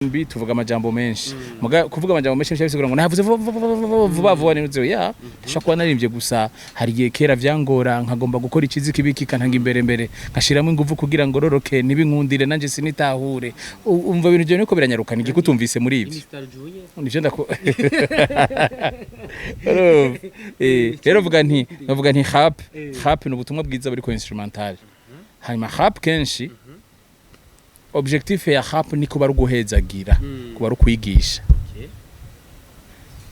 R&B tuvuga amajambo menshi. Muga kuvuga amajambo menshi bisigura ngo navuze vuba vuba ninuze ya ndashaka kuba naririmbye. Gusa hari igihe kera vyangora, nkagomba gukora ikizi kibi kikantanga imbere mbere, nkashiramo ingufu kugira ngo roroke nibinkundire nanje sinitahure. Umva ibintu byo niko biranyarukana igikutumvise muri ivyo nivyo ndako. Urumva? Rero vuga nti navuga nti rap ni ubutumwa bwiza buriko instrumental. Hanyuma rap kenshi objectif ya rap ni kuba ari uguhezagira, kuba ari ukwigisha.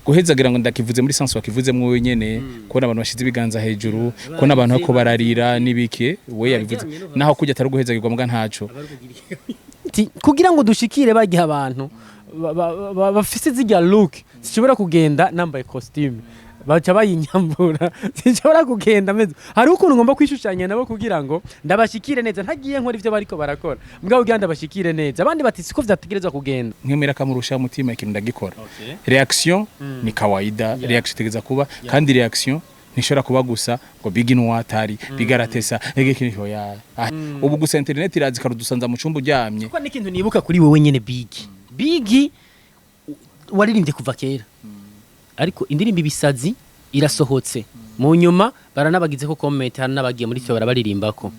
Guhezagira ngo ndakivuze muri sens wakivuzemwo wenyene, kubona abantu bashize ibiganza hejuru, kubona abantu bako bararira n'ibiki, we yabivuze naho kujya atari uguhezagirwa mbwa ntaco. Ati, kugira ngo dushikire bagiha abantu bafise zirya look, zishobora kugenda nambaye costume baca bayinyambura, sinshobora kugenda meze. Hari ukuntu ngomba kwishushanya nabo kugira ngo ndabashikire neza, ntagiye nkora ivyo bariko barakora, mbwa kugira ndabashikire neza. Abandi bati siko vyategerezwa kugenda. Nkemera kamurusha umutima, ikintu ndagikora, reaction ni kawaida. Reaction itegeza kuba, kandi reaction ntishobora kuba gusa ngo big ni watari bigaratesa ege kintu ya. Ubu gusa internet iraza ikarudusanza mu cumba uryamye. Kuko n'ikintu nibuka kuri wewe nyene, Big Big, waririmbye kuva kera, ariko indirimbo Ibisazi irasohotse, mu nyuma baranabagize ko comment, hari n'abagiye muri cyo barabaririmbako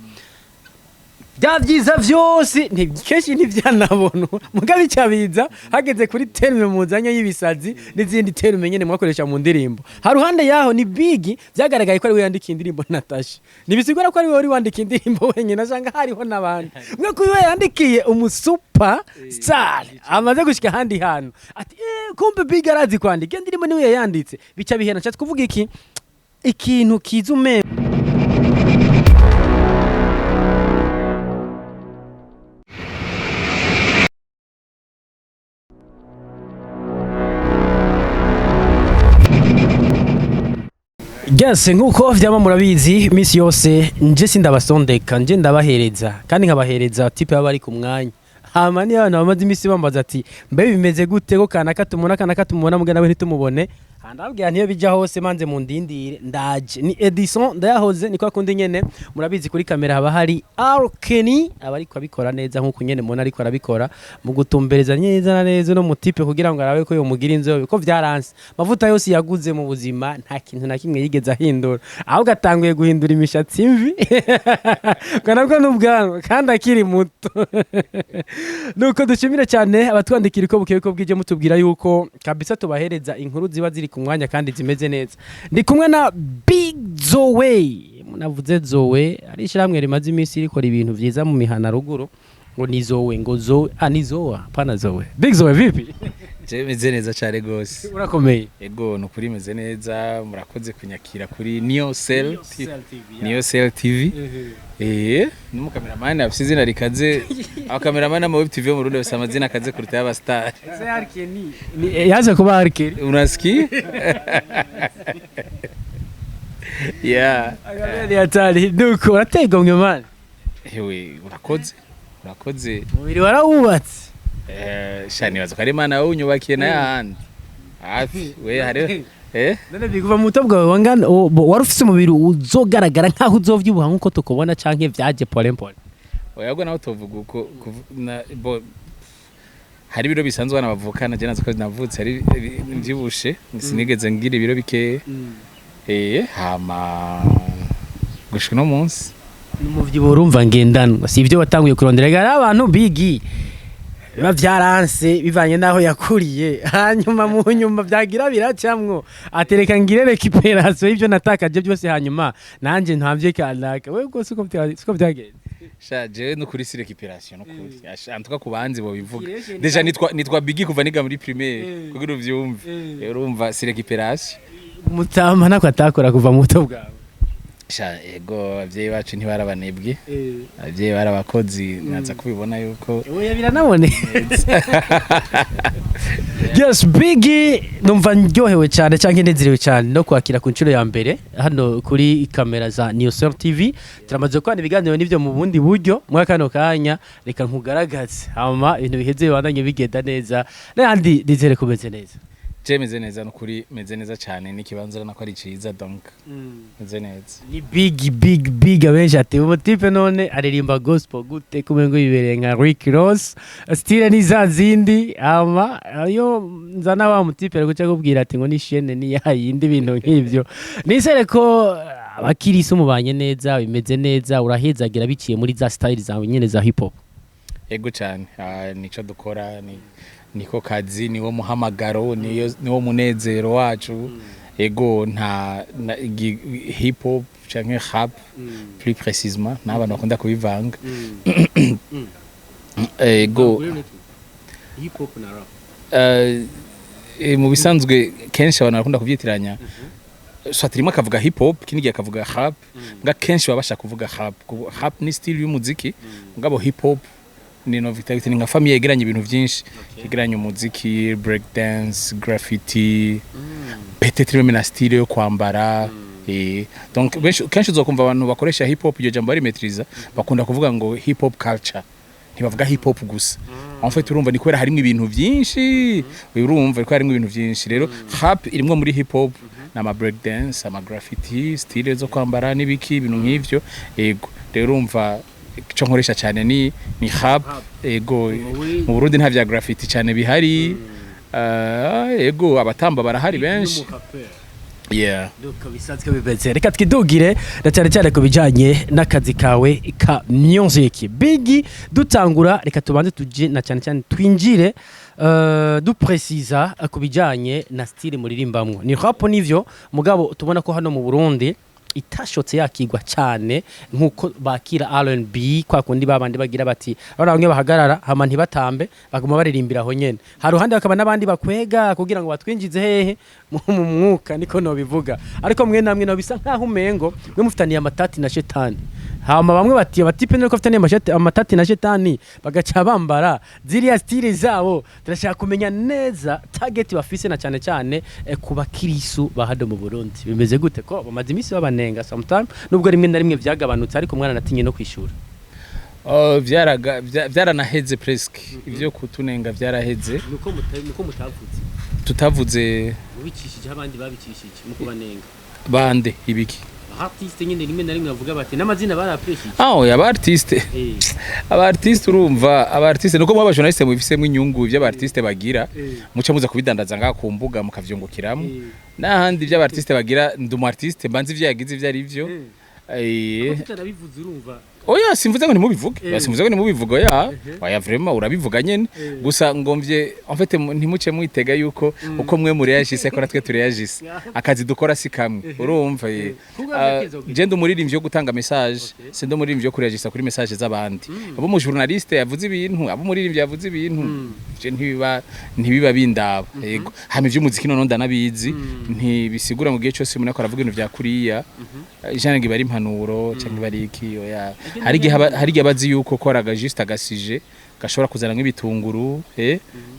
bya byiza vyose. Kenshi ntivyanabonwa, mugabe icabiza hageze kuri terme muzanye y'ibisazi n'izindi terme nyene mwakoresha mu ndirimbo. Haruhande yaho ni Big vyagaragaye ko ari we yandikiye indirimbo Natasha. Nibisigura ko ari we wari wandikiye indirimbo wenyine, asanga hariho n'abandi mwe kuri we yandikiye. Umusuper star amaze gushika ahandi hantu ati kumbe Big arazi kwandika iyo ndirimbo, niwe yayanditse, bica bihena. Nshatse kuvuga iki? Ikintu kiza umengo Yes, nkuko vyama murabizi imisi yose, nje sindabasondeka, nje ndabahereza kandi nkabahereza type baba bari ku mwanya. Hama niyo abantu bamaze imisi bambaza ati mbe bimeze gute ko kanaka tumubona, kanaka tumubona muga nawe ntitumubone? Ndababwira ntiyo bija hose, manze mundindire ndaje. Ni Edison ndayahoze, niko akundi nyene murabizi. Kuri kamera haba hari Arkeni, aba ariko abikora neza nkuko nyene mubona ariko arabikora mu gutumbereza neza na neza no mutipe kugira ngo arabe ko yomugira inzobe, ko vyaranse. Amavuta yose yaguze mu buzima nta kintu na kimwe yigeze ahindura, ahubwo atanguye guhindura imishatsi, imvi ngo nabwo n'ubwanwa kandi akiri muto. Nuko dushimire cyane abatwandikira uko bukeye uko bwije, mutubwira yuko kabisa tubahereza inkuru ziba ziri ku mwanya kandi zimeze neza. Ndi kumwe na Big Zoe. Navuze Zoe ari ishyirahamwe rimaze iminsi rikora ibintu vyiza mu mihana ruguru, ngo ni Zoe, ngo Zoe, ah, ni Zoa, pana Zoe. Big Zoe, vipi? Je meze neza cyane gose. Urakomeye? Ego, nukuri meze neza. Murakoze kunyakira kuri Neo Cell, Neo Cell TV. N'umukameramani afise izina rikaze. Abakameramani ama web TV yo mu Burundi bafise amazina akaze kuruta y'aba star. Yaje kuba Arkeni. Unasikia? Yeah. Hatari nuko urategomwe man. Ewe, urakoze, urakoze. Umubiri warawubatse. Sha nibaza ko ari Imana yawunyubakiye n'ayahandi hafi we hari. None biguva mu buto bwawe wangana wari ufise umubiri uzogaragara nkaho uzovyibuha nkuko tukubona, canke vyaje pole pole? Oya, nawe tuvuga uko bo hari ibiro bisanzwe abana bavukana. Je nazi ko navutse ari mvyibushe, sinigeze ngira ibiro bikeya. Hama gushika uno munsi. N'umuvyibuho urumva ngendanwa, si ibyo watanguye kurondera. Hari abantu bigi biba vyaranse bivanye n'aho yakuriye, hanyuma mu nyuma vyagira biracamwo, atereka ngire récupération y'ivyo natakaje byose, hanyuma nanje ntamvye kanaka. Wewe rwose uko siko vyagenze? Sha, jewe no kuri si récupération, no kuri en tout cas ku banzi bo bivuga. Déjà nitwa Biggie kuva niga muri primaire, kugira uvyumve. Urumva si récupération. Mutama ntako atakora kuva mu buto bwawe. Sha ego, abavyeyi bacu ntibarabanebwe, abavyeyi barabakozi, naza kubibona yuko Oya, biranabone. Yes, Biggie, numva ndyohewe cyane cyangwa nezerewe cyane no kwakira ku nshuro ya mbere hano kuri kamera za New Soul TV. Turamaze kubana ibiganiro n'ibyo mu bundi buryo. Muri kano kanya reka nkugaragaze, hama ibintu biheze bibandanye bigenda neza, n'ahandi nizere kumeze neza. Je meze neza, nukuri meze neza cyane, n'ikibanza nako ari ciza, donc meze neza. Ni big big big. Abenshi ati ubu type none aririmba gospel gute, kumengo yibereye nka Rick Ross, style ni za zindi. Ama ayo nzana wa mutipe ari guca kubwira ati ngo ni chaîne ni ya yindi, ibintu nk'ivyo. Nizere ko abakirisi mubanye neza, bimeze neza, urahezagira biciye muri za style zawe nyene za hip hop. Ego cyane. Nico dukora, ni niko kazi, niwo muhamagaro, niyo niwo munezero wacu. Ego, nta hip hop canke rap plus précisément, n'abantu bakunda kubivanga. Ego. Hip hop na rap. Mu bisanzwe kenshi abantu bakunda kubyitiranya, soit rimwe akavuga hip hop, ikindi gihe akavuga rap, nga kenshi baba bashaka kuvuga rap. Kuko rap ni style y'umuziki, ngabo hip hop ni no vita, ni nka famille yegeranya ibintu byinshi, yegeranya umuziki, break dance, graffiti, peut-être même na style yo kwambara. Donc kenshi uzokumva abantu bakoresha hip hop, iryo jambo barimetriza, bakunda kuvuga ngo hip hop culture, ntibavuga hip hop gusa. En fait, urumva ni kubera harimo ibintu byinshi, urumva ko harimo ibintu byinshi. Rero rap irimwo muri hip hop ni ama break dance, ama graffiti, style zo kwambara n'ibiki, ibintu nk'ivyo. Ego, rero urumva ico nkoresha cyane ni rap. Ego, mu Burundi nta vya graffiti cyane bihari. Ego, abatamba barahari benshi, yeah. Nuko bisanzwe bimeze. Reka twidugire na cyane cyane ku bijyanye n'akazi kawe ka music. Big, dutangura, reka tubanze tuje na cyane cyane twinjire dupresiza ku bijyanye na style muririmbamwo. Ni rap nivyo, mugabo tubona ko hano mu Burundi itashotse yakigwa cyane nkuko bakira R&B, kwa kundi babandi bagira bati abana bamwe bahagarara hama ntibatambe, baguma baririmbira aho nyene. Hari ruhande bakaba n'abandi bakwega kugira ngo batwinjize hehe mu mwuka, niko no bivuga. Ariko mwe namwe no bisa nkaho umengo mwe mufitaniye amatati na shetani. Hama bamwe bati abatipe nuko bafitaniye amatati na shetani, bagaca bambara ziriya style zabo. Turashaka kumenya neza target bafise na cyane cyane ku bakirisu ba hano mu Burundi. Bimeze gute ko bamaze iminsi babanenga sometime, nubwo rimwe na rimwe vyagabanutse, ariko umwana natinye no kwishura? Oh, vyaranaheze presque, ivyo kutunenga vyaraheze. Nuko mutavuze. Tutavuze? Ubicishije, abandi babicishije mu kubanenga. Bande, ibiki? Artiste nyine rimwe na rimwe bavuga bati n'amazina barapreshije. Ah, oya, aba artiste, aba artiste, urumva aba artiste nuko muba journaliste mubifisemo inyungu, ivyo aba artiste bagira muca muza kubidandaza ngaha ku mbuga mukavyungukiramo. N'ahandi ivyo aba artiste bagira, ndi umu artiste, mbanzi ivyo yagize ivyo ari vyo. Tutarabivuze, urumva. Oya, simvuze ngo ntimubivuge. Oya, simvuze ngo ntimubivuge, oya. Oya, vraiment urabivuga nyene. Gusa ngomvye en fait ntimuce mwitega yuko uko mwe mureyagise ko natwe tureyagise. Akazi dukora si kamwe, urumva. Kuko byateza Je ndi umuririmbyi wo gutanga message, sindi umuririmbyi wo kureyagisa kuri message z'abandi. Abo mu journaliste yavuze ibintu, abo umuririmbyi yavuze ibintu, je ntibiba bindaba. Yego, hama ivy'umuziki noneho ndanabizi, ntibisigura mu gihe cyose umuntu akora avuga ibintu vya kuriya genre ngo iba ari impanuro canke iba ari iki. Oya, hari igihe abazi yuko kora juste agasije gashobora kuzana nk'ibitunguru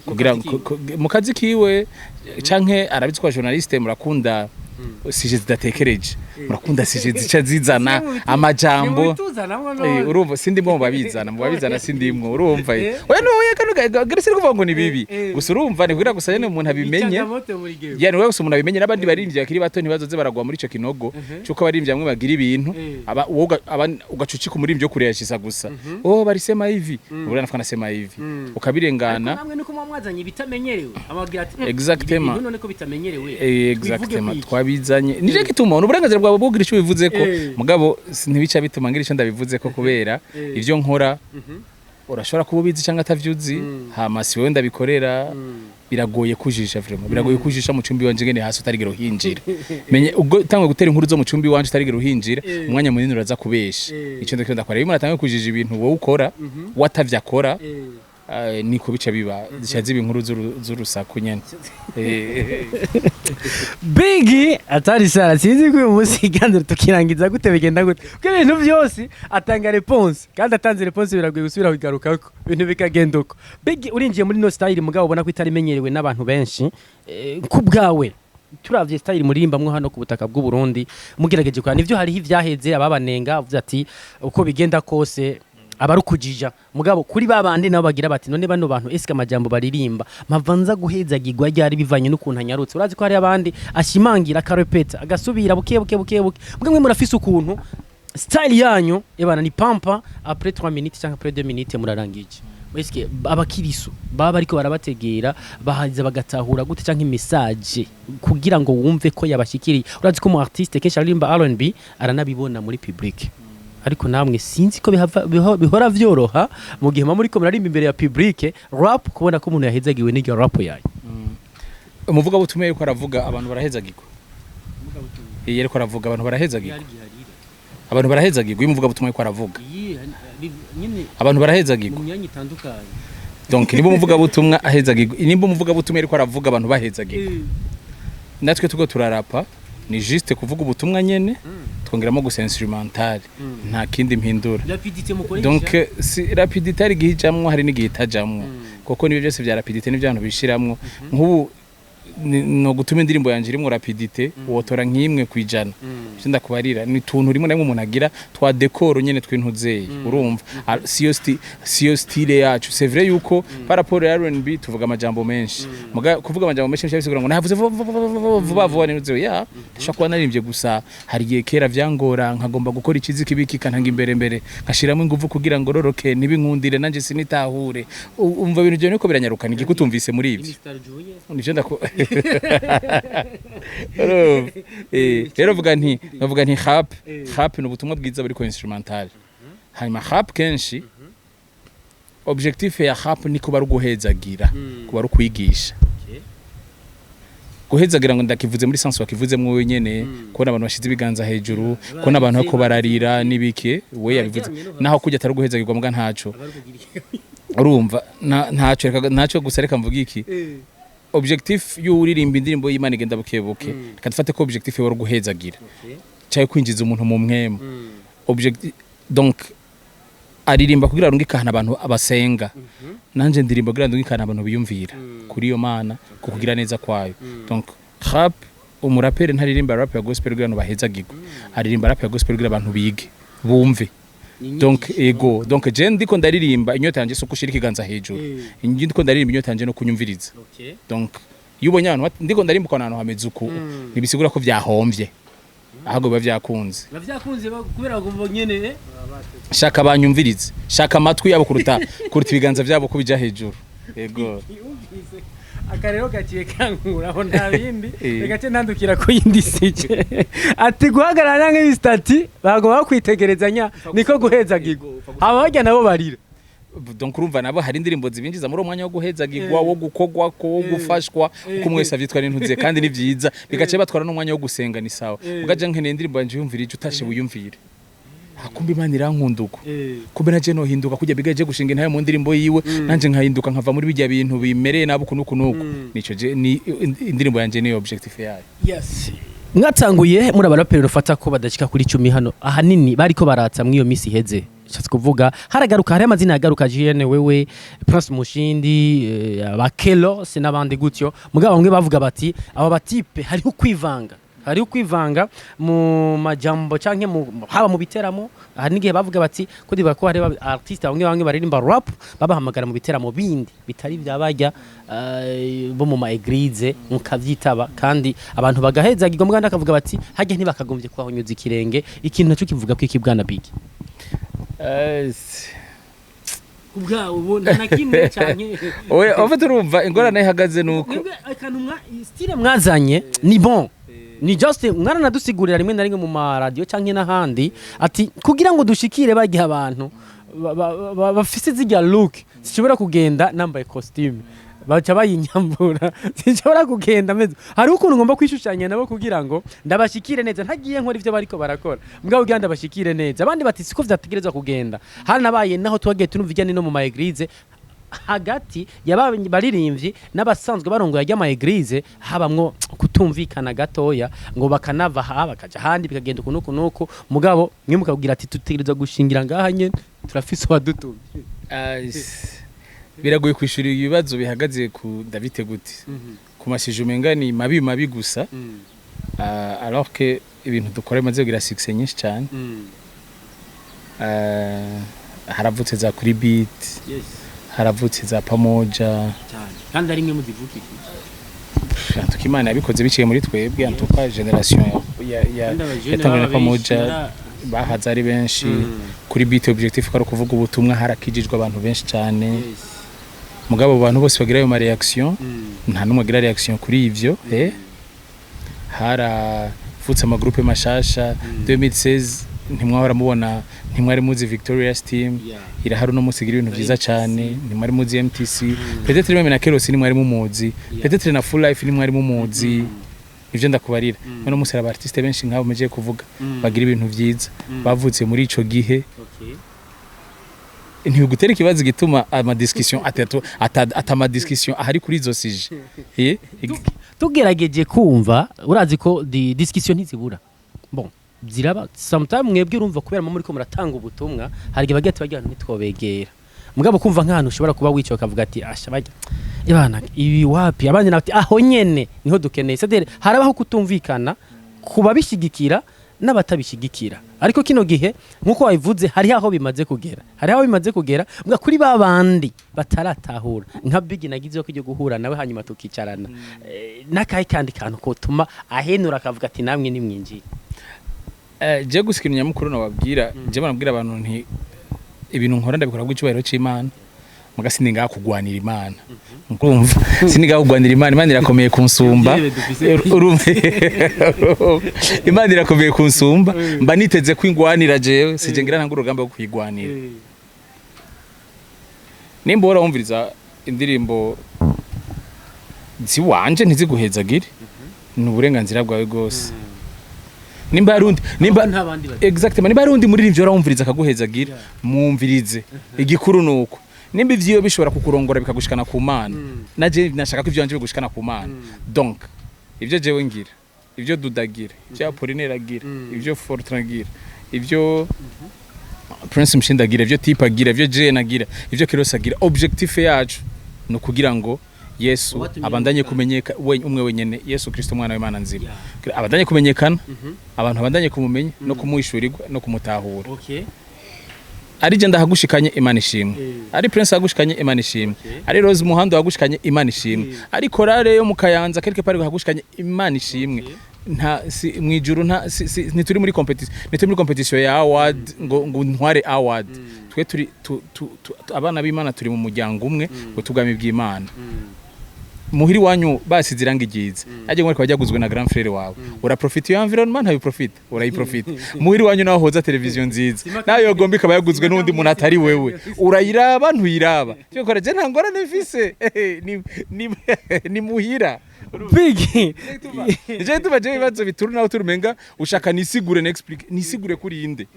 kugira mu kazi kiwe, canke arabizi ko journaliste murakunda sujets zidatekereje, murakunda sujets zica zizana amajambo. Urumva sindimwo mu babizana, sindimwo, urumva. Oya, no, oya, kano gari kuvuga ngo ni bibi gusa, urumva ni kugira gusa nyene umuntu abimenye, ya, ni gusa umuntu abimenye n'abandi baririmbyi bakiri bato ntibazoze baragwa muri ico kinogo cyuko abaririmbyi bamwe bagira ibintu aba wowe ugacucika umuririmbyi wo kureyashisa gusa, oh, barisema hivi, ubura nafana nasema hivi, ukabirengana. Namwe nuko muba mwazanye ibitamenyerewe, ababwira ati Exactement. "Ibi bintu none ko bitamenyerewe, Exactement. twivuge kwiki?" Twabizanye nije gituma uburenganzira bwawe bwo kugira icyo ubivuze ko, mugabo ntibica bituma ngira icyo ndabivuze ko, kubera ivyo nkora urashobora kuba ubizi cyangwa atavyuzi. Hama si wowe ndabikorera. Biragoye kujisha, vraiment biragoye kujisha mu cumbi wanje ngene hasi utarigera uhinjira. Menye ubwo tangwe gutera inkuru zo mu cumbi wanje utarigera uhinjira, umwanya munini uraza kubesha. Ico ndiko ndakora, iyo umuntu atangiye kujija ibintu wowe ukora watavyo akora, niko bica biba, zica ziba inkuru z'urusaku nyene. Biggie atari sara, sinzi ko uyu munsi iganiro tukirangiza gute, bigenda gute, kuko ibintu byose atanga réponse, kandi atanze réponse biragoye gusubira kugarukako, ibintu bikagenda uko. Biggie, urinjiye muri no style, mugabo ubona ko itari imenyerewe n'abantu benshi. Ku bwawe, turavye style muririmbamwo hano ku butaka bw'u Burundi, mugerageje kwa nivyo hariho ivyaheze, ababanenga avuze ati uko bigenda kose. Aba ari ukujija. Mugabo kuri ba bandi nabo bagira bati: "None bano bantu, eske amajambo baririmba mpavanza guhezagirwa ryari?" Bivanye n'ukuntu anyarutse. Urazi ko hari abandi ashimangira, akarepeta, agasubira buke buke buke buke. Mwe murafise ukuntu style yanyu ebana ni pampa, après 3 minutes cyangwa après 2 minutes murarangije. Eske abakirisu baba bariko barabategera bahaza bagatahura gute, canke message kugira ngo wumve ko yabashikiriye? Urazi ko mu artiste kenshi aririmba R&B aranabibona muri public, ariko namwe sinzi ko bihora vyoroha mu gihe muba muriko murarimba imbere ya public rap, kubona ko umuntu yahezagiwe n'iryo rap yayo. Umuvugabutumwa yuko aravuga, abantu barahezagirwa. Iyo ariko aravuga, abantu barahezagirwa. Abantu barahezagirwa iyo umuvugabutumwa yuko aravuga, abantu barahezagirwa. Myanya itandukanye. Donc niba umuvugabutumwa ahezagirwa, nimba umuvugabutumwa ariko aravuga abantu bahezagirwa, natwe tuko turarapa ni juste kuvuga ubutumwa nyene, twongeramo gusa instrumental, nta kindi mpindura. Rapidité mukoresha? Donc si rapidité, hari igihe ijamwo, hari n'igihe itajamwo, kuko nibyo byose bya rapidité n'ibyo abantu bishiramwo. Nk'ubu no gutuma indirimbo yanje irimwo rapidité wotora nk'imwe kwijana. Ivyo ndakubarira ni tuntu rimwe na rimwe umuntu agira twa décor nyene tw'intuzeye, urumva. Ah, siyo style yacu. C'est vrai yuko par rapport ya R&B tuvuga amajambo menshi. Muga kuvuga amajambo menshi bisigura ngo navuze vuba vuba vuba vuba vuba n'intuzeyi. Ya, ndashobora kuba naririmbye gusa hari igihe kera vyangora, nkagomba gukora ikizi kibi kikantanga imbere mbere, nkashiramo ingufu kugira ngo roroke ntibinkundire nanje sinitahure. Umva ibintu byawe niko biranyarukana igikutumvise muri ivyo nivyo ndaku. Urumva? Rero vuga nti, bavuga nti rap ni ubutumwa bwiza buriko instrumental. Hanyuma rap kenshi, objectif ya rap ni kuba ari uguhezagira, kuba ari ukwigisha. Guhezagira ngo ndakivuze muri sens wakivuzemo wewe nyene, kubona abantu bashize ibiganza hejuru, kubona abantu bako bararira n'ibike, we yabivuze naho kujya atari uguhezagirwa, muga ntaco urumva ntaco reka ntaco gusa. Reka mvuge iki: objectif y'uririmba indirimbo y'Imana igenda buke buke, reka dufate ko objectif wari guhezagira cyangwa kwinjiza umuntu mu mwemu. Objectif, donc aririmba kugira arungike ahantu abantu abasenga. Nanje ndirimba kugira ndungike ahantu abantu biyumvira kuri iyo Mana, ku kugira neza kwayo. Donc rap, umuraperi ntaririmba rap ya gospel kugira ngo bahezagirwe, aririmba rap ya gospel kugira abantu bige, bumve. Donc ego, donc je ndiko ndaririmba, inyota yanje so kushira ikiganza hejuru. Ingi ndiko ndaririmba, inyota yanje no kunyumviriza. Donc iyo ubonye abantu ndiko ndarimba ukabona ahantu hameze uku, ntibisigura ko vyahomvye, ahubwo biba vyakunze. Bavyakunze kubera ngo nyene. Shaka banyumvirize, shaka amatwi yabo kuruta ibiganza vyabo ko bija hejuru. Ego. Akarero gaciye kankuraho, nta bindi. Reka ce ntandukira ku yindi sije ati guhagarara nk'ibistati bagomba kwitegerezanya niko guhezagirwa, aba barya nabo barira. Donc urumva nabo hari indirimbo zibinjiza muri uwo mwanya wo guhezagirwa, wo gukogwa ko, wo gufashwa, uko umwe wese avyitwa n'intuze, kandi ni vyiza, bigaca batwara n'umwanya wo gusenga, ni sawa. Mugaje nkeneye indirimbo yanje yumvira ije utashe wiyumvire: "Kumbe Imana irankunda uko, kumbe naje nohinduka kujya bigaje gushinga intaye mu ndirimbo yiwe, nanje nkahinduka nkava muri bijya bintu bimereye nabi uku nuku nuku." Nico je ni indirimbo yanje, niyo objectif yayo. Yes, mwatanguye muri abaraperi rufata ko badashika kuri 10 hano, ahanini bariko baratsa mw'iyo misi iheze. Nshatse kuvuga haragaruka, hari amazina yagaruka: JN, wewe, Prince Mushindi, abakelo se n'abandi gutyo. Mugabo bamwe bavuga bati aba batipe hariho kwivanga mu majambo canke mu haba mu biteramo. Hari n'igihe bavuga bati ko diba ko hari artiste bamwe bamwe baririmba rap babahamagara mu biteramo bindi bitari bya bajya bo mu ma église, mukavyitaba kandi abantu bagahezagirwa. Muganda akavuga bati hajya ntibakagombye kuhonyuza ikirenge. Ikintu naco kivuga ko iki, bwana Big? Ubwa ubu nta na kimwe canke? Oya, en fait urumva ingorane ihagaze nuko Mwebwe akantu style mwazanye ni bon, ni just mwaranadusigurira rimwe na rimwe mu maradiyo canke n'ahandi ati kugira ngo dushikire barya abantu bafise zirya look, sinshobora kugenda nambaye costume baca bayinyambura, sinshobora kugenda meze, hari ukuntu ngomba kwishushanya nabo kugira ngo ndabashikire neza, ntagiye nkora ivyo bariko barakora, mbwa kugira ndabashikire neza. Abandi bati siko vyategerezwa kugenda. Haranabaye naho twagiye tunumva ijya no mu ma église, hagati y'aba baririmbyi n'abasanzwe barongoye ajya ama église habamwo kutumvikana gatoya, ngo bakanava aha bakaja ahandi, bikagenda uku nuku nuku. Mugabo mwe mukabwira ati tutegerezwa gushingira ngaha nyene, turafise uwadutumye. Ah, biragoye kwishura ibibazo bihagaze ku ndabite gute ku masije, umenga ni mabi mabi gusa. Ah, alors que ibintu dukora bimaze kugira succès nyinshi cyane. Ah, Haravutse za Kuri Beat, haravutse za Pamoja. Cyane, kandi ari imwe muzivukije. Antuka Imana yabikoze biciye muri twebwe. Antuka génération ya Kandi abajene yatangwe na baba benshi, Pamoja bahaza ari benshi. Kuri Beat, objectif ko ari ukuvuga ubutumwa, harakijijwe abantu benshi cyane. Mugabo abo bantu bose bagira ayo ma réaction, nta numwe agira réaction kuri ivyo. Haravutse ama groupe mashasha. 2016 ntimwahora mubona, ntimwari muzi Victorious Team. Irahari uno munsi, igira ibintu vyiza cyane. Ntimwari muzi MTC, peut-être même na Keros ntimwari mumuzi, peut-être na Full Life ntimwari mumuzi. Ivyo ndakubarira, uno munsi hari aba artiste benshi nk'abo mugiye kuvuga bagira ibintu vyiza, bavutse muri ico gihe. Ntibigutera ikibazo gituma ama discussion atatu ata discussion ahari kuri izo sujets? Tugerageje kumva, urazi ko discussion ntizibura, bon, ziraba sometime. Mwebwe urumva kubera muri ko muratanga ubutumwa, hari igihe bagira ati bagira ntitwobegera, mugabo kumva nk'ahantu ushobora kuba wicaye ukavuga ati asha bajya ibana ibi wapi, abandi nabo ati aho nyene niho dukeneye. C'est-à-dire harabaho kutumvikana kubabishigikira n'abatabishigikira, ariko kino gihe nk'uko wabivuze hariho aho bimaze kugera, hariho aho bimaze kugera. Mbwa kuri ba bandi bataratahura, nka Big nagize ko ijyo guhura nawe hanyuma tukicarana, n'akahe kandi kantu kotuma ahenura akavuga ati namwe nimwinjire? Je gusa ikintu nyamukuru nababwira, je banabwira abantu nti ibintu nkora ndabikora kubw'icyubahiro c'Imana, muga sindi ngaha kugwanira Imana. Urumva, sindi ngaha kugwanira Imana. Imana irakomeye kunsumba. Urumva, Imana irakomeye kunsumba. Mba niteze ko ingwanira jewe, sije ngira ntanga urugamba rwo kuyigwanira. Nimba uhora wumviriza indirimbo ziwanje ntiziguhezagire, ni uburenganzira bwawe rwose. Nimba hari undi, nimba N'abandi exactement, nimba hari undi muririmbyi uhora wumviriza akaguhezagira, mwumvirize. Igikuru nuko nimba ivyiwe bishobora kukurongora bikagushikana ku Mana, naje nashaka ko ivyanje bigushikana ku Mana. Donc ivyo jewe ngira, ivyo Dudagira, ivyo Apollinaire agira, ivyo Fortran agira, ivyo Prince Mshinda agira, ivyo Tipa agira, ivyo Jane agira, ivyo Kiros agira, objectif yacu ni ukugira ngo Yesu Wabatumye abandanye mu kumenyeka we umwe wenyene, Yesu Kristo umwana w'Imana nzima, abandanye kumenyekana, abantu abandanye kumumenya no kumuhishurirwa no kumutahura. Ari je ndahagushikanye, Imana ishimwe. Ari Prince ahagushikanye, Imana ishimwe. Ari Rose Muhando ahagushikanye, Imana ishimwe. Ari korale yo mu Kayanza quelque part ahagushikanye, Imana ishimwe. Nta si mwijuru, nta si, ntituri muri competition, ntituri muri competition ya award ngo ntware award. Twe turi tu, abana b'Imana, turi mu muryango umwe ngo tugame bw'Imana. Muhiri wanyu basize irangi ryiza, ajye ngo bajyaguzwe na grand frère wawe, uraprofita iyo environnement? Ntabiprofita, urayiprofita. Muhiri wanyu naho hoza televiziyo nziza, nayo yogomba ikaba yaguzwe n'undi muntu atari wewe, urayiraba ntuyiraba? Cyo kora je nta ngorane mfise. Ni muhira. Big. Je tuba je ibibazo bituru naho turumenga ushaka nisigure, n'explique, nisigure kuri inde?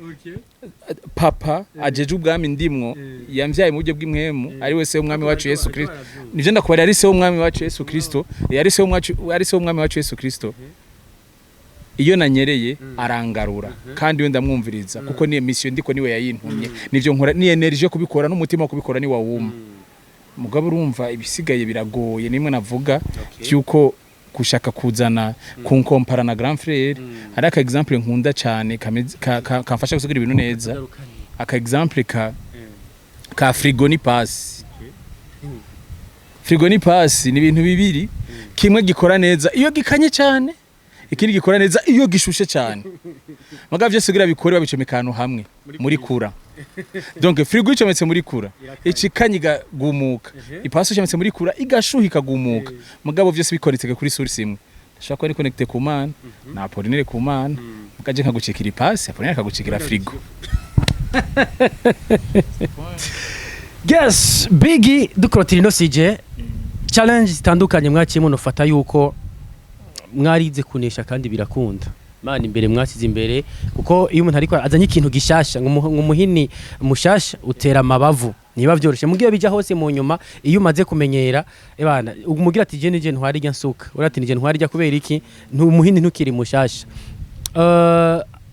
Papa ajeje ubwami ndimwo yamvyaye mu buryo bw'impwemu, ari we se w'umwami wacu Yesu Kristo. Nivyo ndakubari, ari se w'umwami wacu Yesu Kristo, ari se w'umwacu, ari se w'umwami wacu Yesu Kristo. Iyo nanyereye arangarura, kandi we ndamwumviriza kuko niyo mission ndiko, niwe yayintumye, nivyo nkora, ni energy yo kubikora n'umutima wo kubikora ni wawuma. Mugabo urumva ibisigaye biragoye, nimwe navuga byuko gushaka kuzana kunkompara na grand frère. Hari aka exemple nkunda cyane kamfasha gusigura ibintu neza, aka exemple ka frigo ni pasi. Frigo ni pasi ni ibintu bibiri: kimwe gikora neza iyo gikanye cyane, ikindi gikora neza iyo gishushe cyane. Mugabo vyose kugira bikore babicomeka ahantu hamwe muri kura. Donc frigo icometse muri kura icikanye igagumuka, ipasi icometse muri kura igashuha ikagumuka. Mugabo vyose bikonetse kuri source imwe. Ndashobora kuba ari connecté ku Mana na Apollinaire ku Mana, mukaje nkagucikira ipasi, Apollinaire akagucikira frigo. Yes, Biggie, dukorotira ino sujet, challenge zitandukanye mwaciye munofata yuko mwarize kunesha kandi birakunda. Mana imbere mwasize imbere, kuko iyo umuntu ariko azanye ikintu gishasha nk'umuhini mushasha utera amabavu, niba vyoroshe mugiye bija hose. Mu nyuma iyo umaze kumenyera ebana umugira ati je nije ntwari rya nsuka, urati nije ntwari rya kubera iki, umuhini ntukiri mushasha.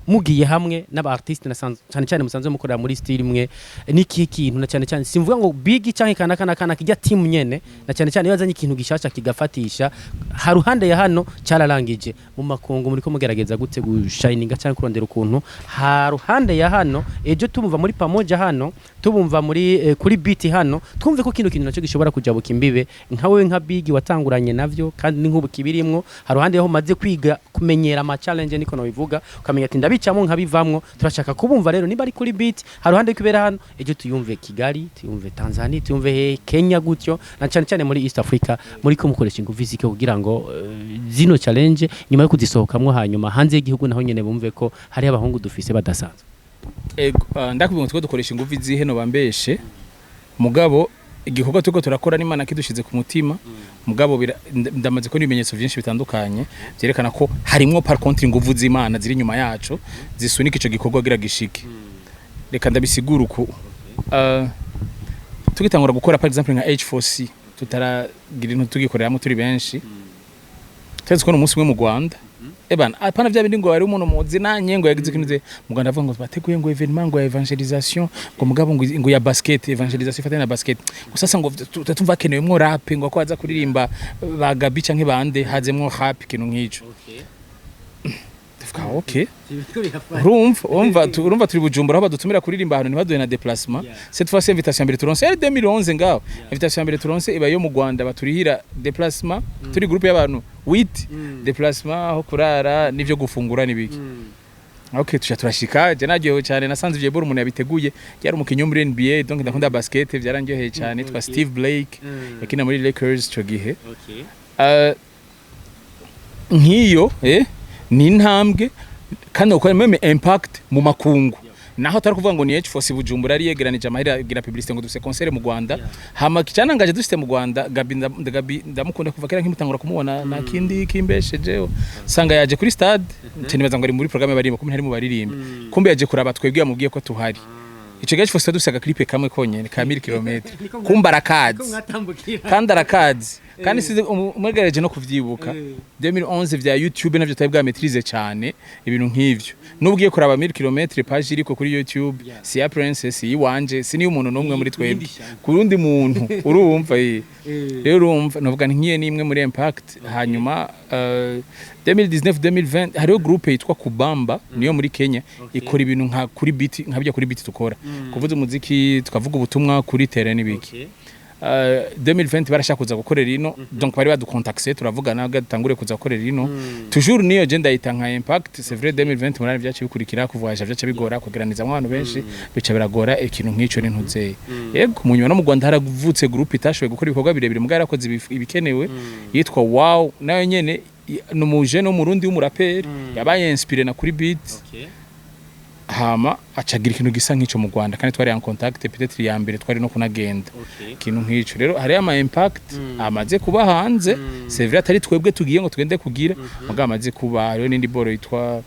Mugiye hamwe n'aba artiste na cyane cyane musanzwe mukorera muri style imwe, niki kintu na cyane cyane, simvuga ngo Big canke kana kana kana kijya team nyene, na cyane cyane iyo bazanye ikintu gishasha kigafatisha haruhande ya hano cyararangije mu makungu, muri ko mugerageza gute gushininga cyangwa kurondera ukuntu haruhande ya hano ejo tumva muri pamoja hano, tubumva muri kuri beat hano, twumve ko kino kintu nacyo gishobora kujabuka imbibe, nka wewe nka Big watanguranye navyo kandi ni nk'ubu kibirimwo, haruhande yaho maze kwiga kumenyera ama challenge, niko nobivuga, ukamenya ati ndabicamo nkabivamwo. Turashaka kubumva rero niba ari kuri beat haruhande kwibera hano, ejo tuyumve Kigali, tuyumve Tanzania, tuyumve he Kenya gutyo, na cyane cyane muri East Africa. Muri ko mukoresha ingufu zike kugira ngo zino challenge nyuma yo kuzisohokamwo, hanyuma hanze y'igihugu naho nyene bumve ko hari abahungu dufise badasanzwe? Ego, ndakubwira ngo twe dukoresha ingufu izihe no bambeshe, mugabo igikorwa turiko turakora n'Imana kidushize ku mutima, mugabo ndamaze kubona ibimenyetso byinshi bitandukanye byerekana ko harimwo par contre ingufu z'Imana ziri inyuma yacu zisunika ico gikorwa gira gishike. Reka ndabisigura uku. Tugitangura gukora, par exemple nka H4C, tutaragira intu tugikoreramo turi benshi, twese kubona umunsi umwe mu Rwanda, ebana apana vya bindi ngo hari umuntu muzi nanye ngo yagize ikintu mu Rwanda, avuga ngo bateguye ngo événement ngo ya évangélisation, ngo mugabo ngo ya basket, évangélisation ifatanye na basket gusa. Sasa ngo tutumva hakenewemwo rap, ngo ko aza kuririmba ba Gabi canke bande, hazemwo rap, ikintu nk'ico. Tuvuga okay, urumva turi Bujumbura aho badutumira kuririmba ahantu ntibaduhe na déplacement. Cette fois invitation ya mbere turonse yari 2011 ngaho. Invitation ya mbere turonse iba yo mu Rwanda, baturihira déplacement, turi groupe y'abantu 8, déplacement, aho kurara n'ivyo gufungura n'ibiki. Okay, tuja turashika, je naryohewe cyane, nasanze ivyo bora umuntu yabiteguye yari umukinyi wo muri NBA, donc ndakunda basket, byarandyoheye cyane, yitwa Steve Blake, yakina muri Lakers ico gihe. Nk'iyo ni intambwe kandi ukora même impact mu makungu, naho atari kuvuga ngo ni H4C Bujumbura yari yegeranije amahera agira publicité ngo dufise concert mu Rwanda. Hama cyanangaje dufite mu Rwanda Gabi, Gabi ndamukunda kuva kera, nkimutangura kumubona nta kindi kimbeshejeho, sanga yaje kuri stade, nce nibaza ngo ari muri programme baririmba, kumbe ntari mu baririmba, kumbe yaje kuraba twebwe, yamubwiye ko tuhari. Ico gihe H4C dufise agaclip kamwe konyene ka 1000 km, kumbe arakazi kandi arakazi kandi size umwegereje no kuvyibuka. 2011 vya YouTube navyo tutari bwa maîtrise cyane ibintu nk'ivyo. Nubwiye kuraba 1000 km page iriko kuri YouTube, si ya Prince, si iwanje, si niyo umuntu n'umwe muri twebwe, ku rundi muntu, urumva? Rero urumva novuga nti nkiye nimwe muri impact. Hanyuma 2019 2020 hariho groupe yitwa Kubamba, niyo muri Kenya, ikora ibintu nka kuri beat, nka bijya kuri beat tukora kuvuza umuziki, tukavuga ubutumwa kuri terrain n'ibiki. 2020 barashaka kuza gukorera ino, donc bari baducontacté, turavugana ga dutangure kuza gukorera ino. Toujours niyo je ndayita nka impact. C'est vrai, 2020 murani byacu bikurikira kuvoyager byacu bigora, kugeraniriza abantu benshi bica biragora, ikintu nk'ico n'intuzeye. Yego, mu nyuma no mu Rwanda haravutse groupe itashoboye gukora ibikorwa birebire, mugabo yarakoze ibikenewe, yitwa Wow, nayo nyene ni umujene w'Umurundi w'umuraperi yabaye inspiré na kuri beat, hama acagira ikintu gisa nk'ico mu Rwanda, kandi twari en contact, peut-être ya mbere twari no kunagenda, ikintu nk'ico. Rero hariyo ama impact amaze kuba hanze. C'est vrai atari twebwe tugiye ngo tugende kugira, mugabo amaze kuba. Hariyo n'indi boro yitwa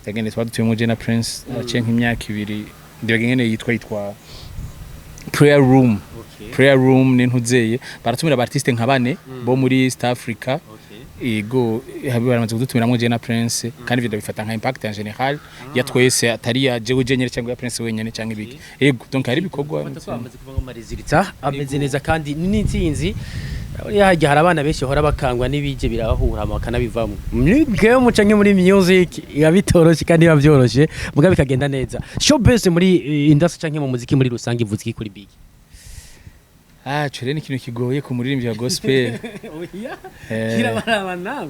yagende twadutuyemo je na Prince, araciye nk'imyaka 2, ndibaga ingene yitwa Prayer Room. Prayer Room ni ntuzeye baratumira aba artiste nka bane bo muri East Africa. Ego, baramaze kudutumiramo je na Prince, kandi ivyo ndabifata nka impact en général ya twese, atari ya jewe jenyene cyangwa ya Prince wenyene cyangwa ibiki. Ego, donc hari ibikorwa. Bamaze kuvuga ngo amarésultats ameze neza kandi ni n'intsinzi. Buriya harya hari abana benshi bahora bakangwa n'ibije birabahura bakanabivamo, muri game canke muri music biba bitoroshye kandi biba byoroshe, mugabo bikagenda neza. Showbiz muri industry canke mu muziki muri rusange ivuze iki kuri Big? Ah, cyo rero ni ikintu kigoye ku muririmbyi wa gospel. Kirabaraba nawe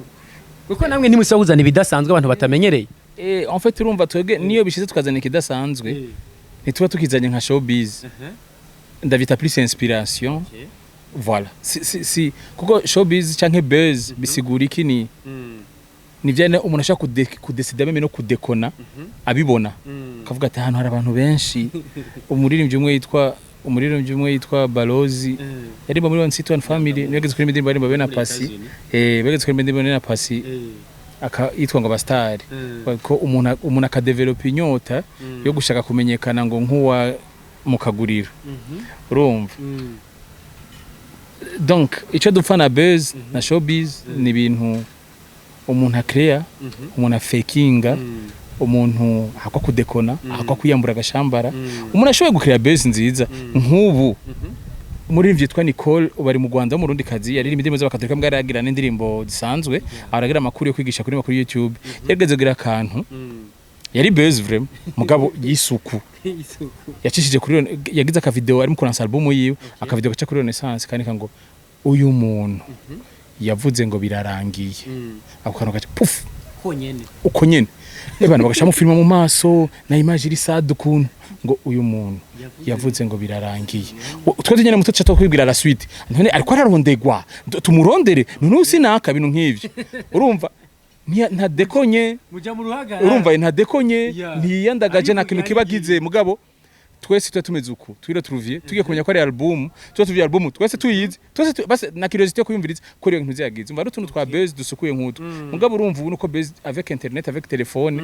kuko namwe ntimusaba kuzana ibidasanzwe abantu batamenyereye. En fait urumva twebwe niyo bishize tukazana ikidasanzwe, ntituba tukizanye nka showbiz, ndabita plus inspiration, voilà. Si kuko showbiz canke buzz bisigura iki? Ni vyane umuntu ashaka kudesida même no kudekona, abibona akavuga ati ahantu hari abantu benshi. Umuririmbyi umwe yitwa Balozi yarimba muri One City One Family, niwe yageze kuri indirimbo aririmba be na Pasi, bageze kuri indirimbo na Pasi aka yitwa ngo abastari, ko umuntu akadevelopa inyota yo gushaka kumenyekana ngo nkuwa mu kaguriro, urumva? Donc icyo dupfa na buzz na showbiz ni ibintu umuntu akreya, umuntu afekinga. Umuntu akwa kudekona, akwa kwiyambura agashambara, umuntu ashoboye gukira buzz nziza. Nk'ubu umuririmbyi yitwa Nicole, ubu ari mu Rwanda, w'umurundi kazi, yaririmba indirimbo z'abakatolika, mbwa yaragira n'indirimbo zisanzwe, aragira amakuru yo kwigisha kuri makuru YouTube. Yarigeze kugira akantu yari buzz vraiment, mugabo y'isuku yacishije kuri, yagize akavideo ari mu kuransa album yiwe, akavideo gaca kuri Renaissance kandika ngo "Uyu muntu yavuze ngo birarangiye." Ako kantu gaca puf. Konyene. Uko nyene ebana bagashamo filime mu maso na image iri sad ukuntu ngo "Uyu muntu yavuze ngo birarangiye." Twese nyene muto tuca kwibwira la suite: none ariko ararondegwa, tumurondere none usinaka ibintu nk'ivyo. Urumva ntadekonye. Muja mu ruhagarara. Urumva ntadekonye, ntiyandagaje, nta kintu kiba gize, mugabo twese tuba tumeze uku twira turuviye tugiye kumenya ko ari album, tuba tuviye album twese tuyizi twese base na curiosité yo kuyumviriza ko iyo ntuzi yagize. Umva ari utuntu twa buzz dusukuye nk'utwo, mugabo urumva ubu nuko buzz avec internet, avec téléphone,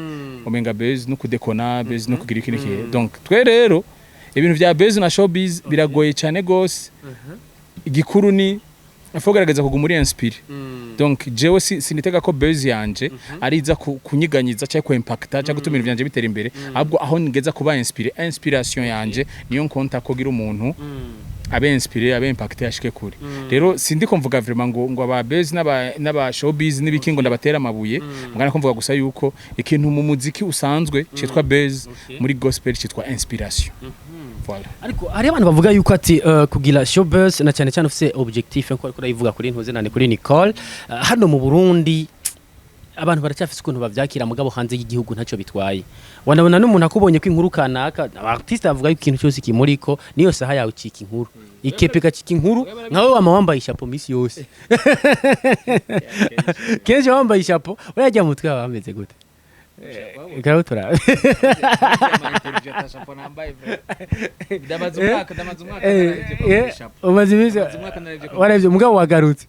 umenga buzz no kudekona, buzz no kugira iki n'iki. Donc twe rero ibintu vya buzz na showbiz biragoye cyane gose. Igikuru ni faut kugerageza kuguma uri inspiré. Donc jewe sinitega ko buzz yanje ariza kunyiganyiza cyangwa kuimpacta cyangwa gutuma ibintu vyanje bitera imbere, ahubwo aho ngeza kuba inspiré, inspiration yanje niyo nkonta ko gira umuntu abe inspiré, abe impacté, ashike kure. Rero sindi ko mvuga vraiment ngo aba buzz n'aba showbiz n'ibiki ngo ndabatera amabuye, mugana ko mvuga gusa yuko ikintu mu muziki usanzwe citwa buzz, muri gospel citwa inspiration. Voilà. Ariko hari abantu bavuga yuko ati kugira showbiz na cyane cyane ufise objectif nko ariko urayivuga kuri ntuze nane kuri Nicole, hano mu Burundi abantu baracyafise ukuntu bavyakira, mugabo hanze y'igihugu ntacyo bitwaye. Wanabona n'umuntu akubonye ko inkuru kanaka, artiste avuga yuko ikintu cyose kimuriko niyo saha yawe cika inkuru, ikepe gacika inkuru. Nkawe wama wambaye ishapo misi yose, kenshi wambaye ishapo, urajya mu mutwe wawe hameze gute? Ikabutura. Ndamaze umwaka, ndamaze umwaka. Umaze iminsi warebye, mugabo wagarutse.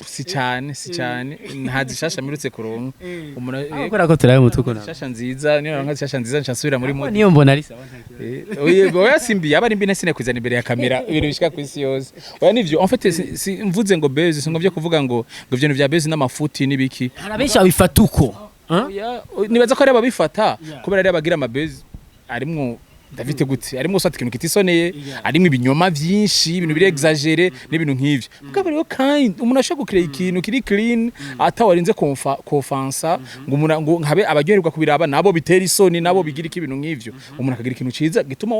Si cyane, si cyane, nta zishasha mperutse kuronka umuntu. Kubera ko turabe umutwe ukuntu Zishasha nziza, niyo naronka zishasha nziza nca nsubira muri mode. Niyo mbona ari sawa, nta kibazo. Oya, oya, simbi yaba ari mbi nese kwizana imbere ya kamera ibintu bishika ku isi yose. Oya, nivyo. En fait si mvuze ngo buzz, singo kuvuga ngo ivyo vya buzz n'amafuti n'ibiki. Hari abenshi babifata uko. Huh? Oya, nibaza ko ari ababifata kubera ari abagira amabuzz arimwo David gute, arimwo usata ikintu kitisoneye, arimwo ibinyoma vyinshi, ibintu biri exagéré n'ibintu nk'ivyo. Mugabo rero kind umuntu ashobora gukrea ikintu kiri clean atawarinze konfa kofansa ngo umuntu ngo habe abaryoherwa kubiraba nabo bitera isoni, nabo bigira iki, ibintu nk'ivyo. Umuntu akagira ikintu ciza gituma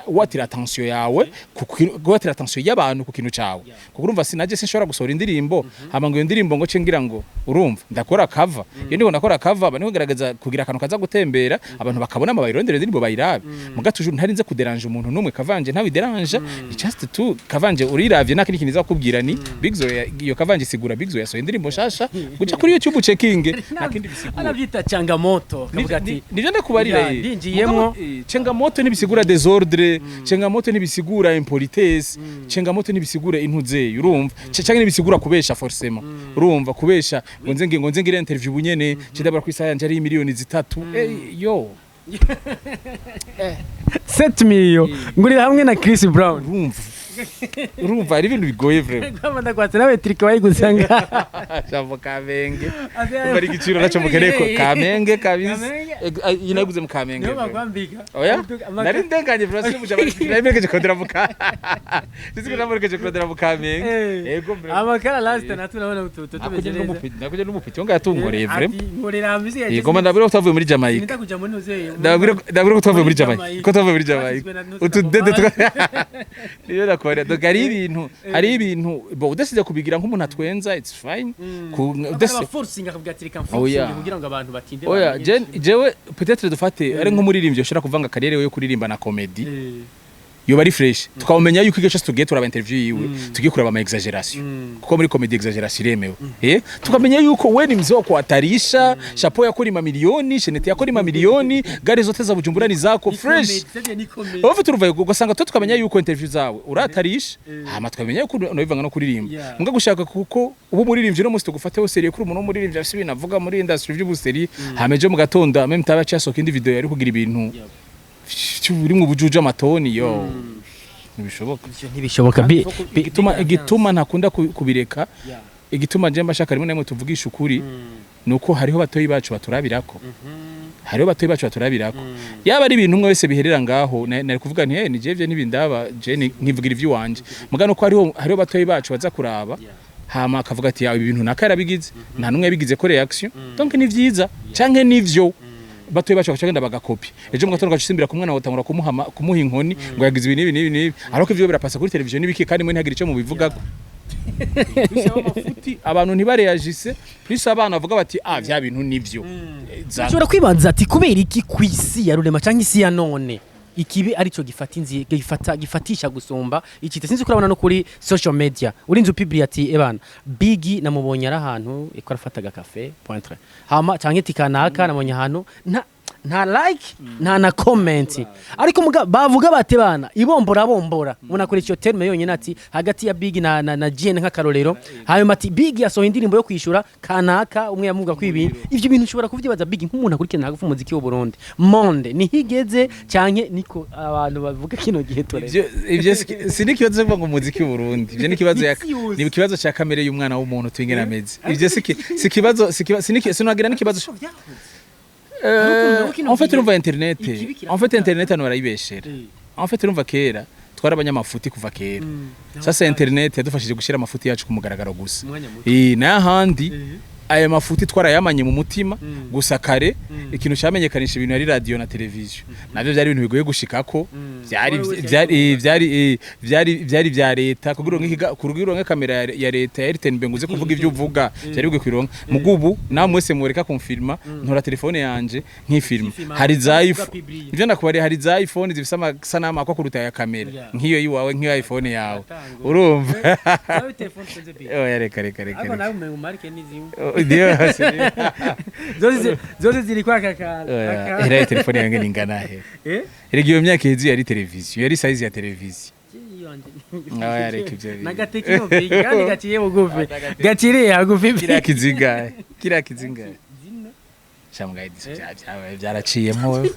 watira attention yawe watira attention y'abantu ku kintu cawe, kuko urumva sinaje sinshobora gusohora indirimbo hama ngo iyo ndirimbo ngo ce ngira ngo urumva ndakora cover. Iyo ndiko ndakora cover ba niko gerageza kugira akantu kaza gutembera, abantu bakabona amabayirondere indirimbo bayirabe, muga toujours ntarinze kuderanje umuntu numwe. Kavanje ntabideranje, just tu kavanje uriravye nta kindi kintu izakubwira ni Big Zo iyo kavanje isigura Big Zo yasohoye indirimbo shasha, guca kuri YouTube checking, nta kindi bisigura. Anabyita changamoto, kavuga ati Nivyo ndakubarira. Ya, ndinjiyemwo. Mugabo, changamoto ntibisigura désordre, changamoto ntibisigura impolitesse, changamoto ntibisigura intuzeye, urumva, canke ntibisigura kubesha forcément. Urumva kubesha ngo nze ngire interview bunyene cindabara ku isaha yanje ari miliyoni 3, yo. 7 million ngurira hamwe na Chris Brown. Urumva ari ibintu bigoye vraiment. Kwama ndakwatse nawe trike wayigusanga. Jambo Kamenge, urumva ari igiciro naco mukeneye ko Kamenge kabisa. Kamenge. Iyi nayiguze mu Kamenge Niyo vraiment. bakwambika. Oya, nari ndenganye vraiment, simuja nari mperekeje kurondera mu ka Sisi ko namurekeje kurondera mu Kamenge. Yego vraiment. Amakara last na tunabona utu tumeze neza. Nakujya n'umupeti ngo yatungoreye vraiment. Ati nkorera amisi ya Yego, ndabwira ko twavuye muri Jamaica. Sinita kuja muri ntuze. Ndabwira ko twavuye muri Jamaica. Ko twavuye muri Jamaica. Twagizwe na Ntuze Utudede na twa niyo nakubwira. Donc hari ibintu bo udasize kubigira nk'umuntu atwenza, it's fine. Udase forcing akavuga ati reka Oya. forcing kugira ngo abantu batinde. Oya, bamenye. jewe peut-être dufate ari nk'umuririmbyi ushobora kuvanga carrière yo kuririmba na comedy, yoba ari fresh, tukamenya yuko igihe cyose tugiye turaba interview yiwe tugiye kuraba ama exagération, kuko muri comedy exagération iremewe, tukamenya yuko we ni mzee wa kuhatarisha, chapeau yako ni mamilioni, chaînette yako ni mamilioni, gari zote za Bujumbura ni zako, Ni fresh. comedy, c'est ni comedy. Ubu turuva ugasanga twe tukamenya yuko interview zawe uratarisha, hama tukamenya yuko unabivanga no kuririmba. Mbwa gushaka kuko ubu umuririmbyi no musi tugufate sérieux kuri umuntu w'umuririmbyi afise ibintu avuga muri industry by'ubuseri, hama ejo mu gatondo même taba cyasohoka indi video yari kugira ibintu biri mu bujuju amatoni yo, ntibishoboka. Ivyo ntibishoboka. Igituma ntakunda kubireka, igituma je mbashaka rimwe na rimwe tuvugisha ukuri, nuko hariho batoyi bacu baturabirako. Hariho batoyi bacu baturabirako. Yaba ari ibintu umwe wese biherera ngaho, nari kuvuga nti: "Hey, ni jevye ntibindaba, je nkivugira ivy'iwanje." Muga nuko hariho batoyi bacu baza kuraba, hama akavuga ati: "Ya, ibi bintu naka yarabigize, nta numwe yabigize ko réaction, donc ni vyiza canke nivyo." Batoyi bacu bakaca bagakopi. Ejo mu gatondo gacusimbira ku mwana watangura kumuha inkoni ngo yagize ibi n'ibi n'ibi n'ibi, ariko ivyo birapasa kuri televiziyo n'ibiki, kandi mwe ntihagire ico mubivugako. Plus aba amafuti, abantu ntibareyagise, plus abana bavuga bati: "Ah, vya bintu nivyo." Ushobora kwibaza ati: kubera iki ku isi ya rurema cyangwa isi ya none ikibi arico gifata inzi, gifata, gifatisha gusumba ikite? Sinzi kurabona no kuri social media urinze upibli ati: "Ebana, Big namubonye ari ahantu iko arafata agakafe pointre hama canke tikanaka namubonye ahantu." Nta like, nta na comment, ariko bavuga bate bana ibombora bombora, umuntu akoresha iyo terme yonyine ati hagati ya Big na GN nk'akarorero. Hanyuma ati: "Big yasohoye indirimbo yo kwishura kanaka umwe yamuvuga ko ibi." Ivyo bintu ushobora kuvyibaza, Big, nk'umuntu akurikirana hagufi umuziki w'u Burundi, monde nihigeze canke niko abantu bavuga kino gihe turere? Ivyo si n'ikibazo cyo kuvuga ngo umuziki w'u Burundi, ivyo ni ikibazo ya Isi yose. Ni ikibazo ca kamere y'umwana w'umuntu twingena ameze. Ivyo si kibazo, sinagira n'ikibazo. Kino En fait, gihe urumva internet, ikibi kirafata. en fait internet hano barayibeshera. En fait, urumva kera twari abanyamafuti kuva kera. Sasa internet yadufashije gushyira amafuti yacu ku mugaragaro gusa. Umwanya muto. N'ahandi aya mafuti twarayamanye mu mutima gusa. Kare ikintu cyamenyekanisha ibintu yari radio na televiziyo, navyo byari ibintu bigoye gushikako, byari Uwo wese byari bya leta kugira ngo kugira uronke kamera ya leta ya RTNB ngo uze kuvuga ivyo uvuga, byari bigoye kubironka. Mugubu namwe mwese mureka kumfilma, ntora telefone yanje nkifilma. Ukifilma, Hari za ukavuga iPhone, publier. ivyo ndakubariye, hari za iPhone zifise amasanamu akwa kuruta ya kamera nk'iyo yiwawe, nk'iyo iPhone yawe. Atangura. Urumva? Nawe telefone tuze Big. Oya, reka reka reka. Ariko Reka. nawe umenga umarike n'izimwe. Oh, Diyo, Zose ziri kwa kakara. Oya, era telefone yange ningana he? Eh? Erega iyo myaka iheze yari televiziyo, yari size ya televiziyo. Oya, reka ivyo bintu. N'agatekino Big, kandi gaciye bugufi. Gaciriye hagufi. Kiriya kizingahe? Kiriya kizingahe? Shamgaye diso byaraciyemo wewe.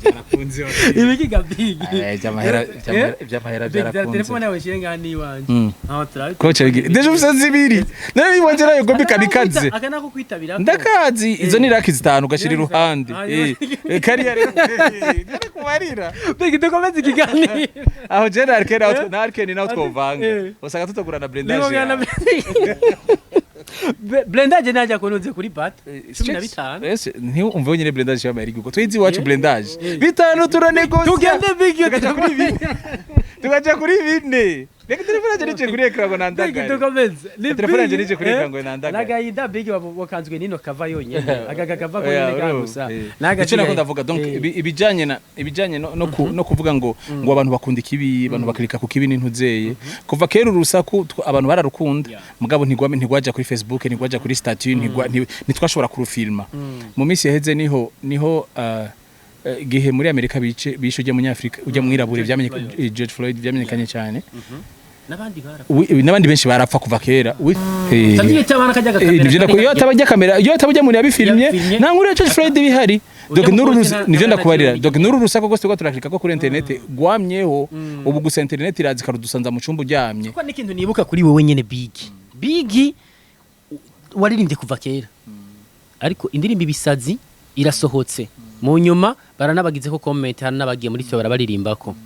Byarakunze. Ibiki ga Big? Iby'amahera Big, za byarakunze. telefone yawe shire ngaha n'iwanje. Aho turabi. Kocha bigi. Déjà ufise zibiri. Nari bibonje nayo gombi kamikaze. Aka nako kwitabira. Ndakazi, izo ni raki zitanu ugashira iruhande. Hanyuma- Kariya rero. Ngere kubarira. Big, dukomeze ikiganiro. Aho je na Arkane, aho na Arkane naho twovanga. Usanga tutagura na blindage. Blindage najya kunuze kuri bat 15. Ese ntiwumve nyine blindage yabaye ari guko twizi iwacu, blindage bitanu turanegosia. Tugende Big. Tukaja kuri bine, tukaja kuri bine. Reka telefone yanje nije kuri écran ngo Big, nandagare. dukomeze. Ni Telefone yanje Big, nije kuri écran ngo nandagare. Nagahinda Big, wakanzwe nino kava yonyene. Aga kava Oya, konyene urumva, gusa. Icyo nako ndavuga, donc ibijanye na ibijanye no kuvuga ngo abantu bakunda ikibi, abantu bakirika ku kibi n'intuzeye. Kuva kera urusaku abantu bararukunda, mugabo ntigwaja kuri Facebook, ntigwaja kuri statut, ntitwashobora kurufilma. Mu minsi yaheze niho gihe muri Amerika bice bishe ujya munyafrika, ujya mwirabure, vyamenye George Floyd, vyamenyekanye cyane. N'abandi bara. N'abandi benshi barapfa kuva kera. Tagiye cyabana kajya gakamera. Nivyo iyo atabajya kamera, iyo atabajya umuntu yabifilmye, Yabifilmye. nta nkuru ya George Floyd bihari. Ujya Donc mu nuru polisi nivyo ndakubarira. na Donc nuru rusaku rwose rwa turakirika ko kuri internet gwamyeho. Ubu gusa internet iraza ikarudusanza mu cumba uryamye. Kuko n'ikintu nibuka kuri wowe nyene Big, Big waririmbye kuva kera, ariko indirimbo Ibisazi irasohotse, mu nyuma baranabagize ko comment, hari n'abagiye muri cyo barabaririmbako